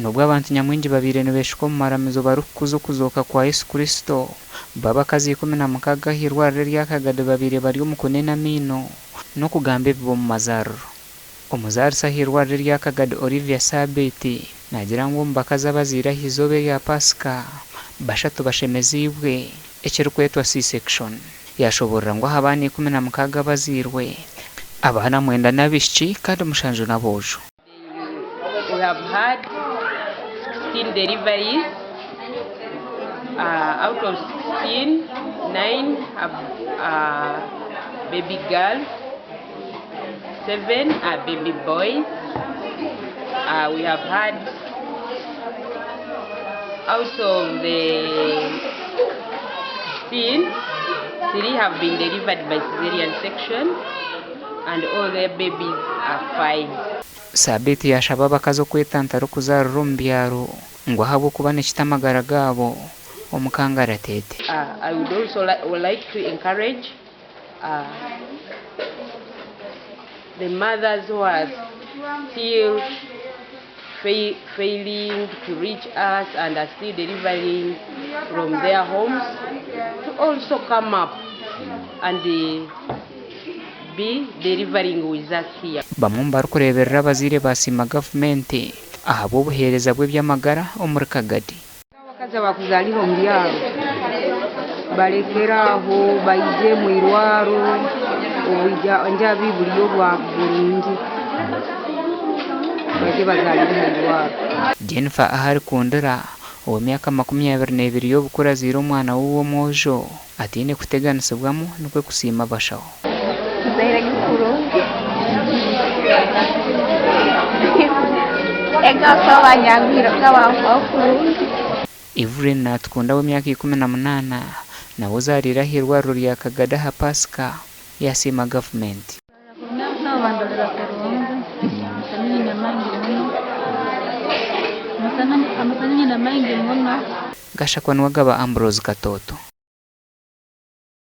N'obu abantu nyamwingi babaire nibeeshuka omu maramizo barikukuza okuzooka kwa Yesu Kristo, bo abakazi 16 ah'eirwariro erya Kagadi babaire bari omu kunena amaino n'okugamba ebibi omu mazaariro. Omuzaarisa ah'eirwariro erya Kagadi Olivia Sabiiti naagira ngu omu bakazi abazaire ah'eizooba erya Paasika, bashatu bashemeziibwe ekirikwetwa C-section. Yaashoboorora ngu aha baana 16 abazairwe, abaana mwenda n'abaishiki kandi mushanju n'aboojo. We have had 16 deliveries. Out of 16, 9 are baby girls, 7 are baby boys. We have had out of the 16, 3 have been delivered by cesarean section and all their babies are fine. Sabiiti yaashaba abakazi okwetantara okuzaarira omu byaro ngu ahabw'okuba nikita amagara gaabo omu kangaratete. I would also like to encourage the mothers who are still failing to reach us and are still delivering from their homes to also come up and be delivering with us here. Bamwe omu barikureeberera abazaire baasiima gavumenti ahabw'obuheereza bw'eby'amagara omuri Kagadi. Abakazi abakuzarira omu byaro barekere aho baije omu irwaro obwijanjabi buriyo burungi baije bazarire aha irwaro. Jennifer Aharikundira, ow'emyaka 22 y'obukuru azaire omwana we w'omwojo ataine kuteganisibwamu nikwo kusiima abashaho. Nzaire gye kurungi eka bakaba banyanguhire bakaba banfaho kurungi. Evelyn Natukunda w'emyaka 18 nawe ozaariire ah'eirwariro rya Kagadi aha Paasika yasiima gavumenti. Gashakwa Niwagaba Ambrose Katooto.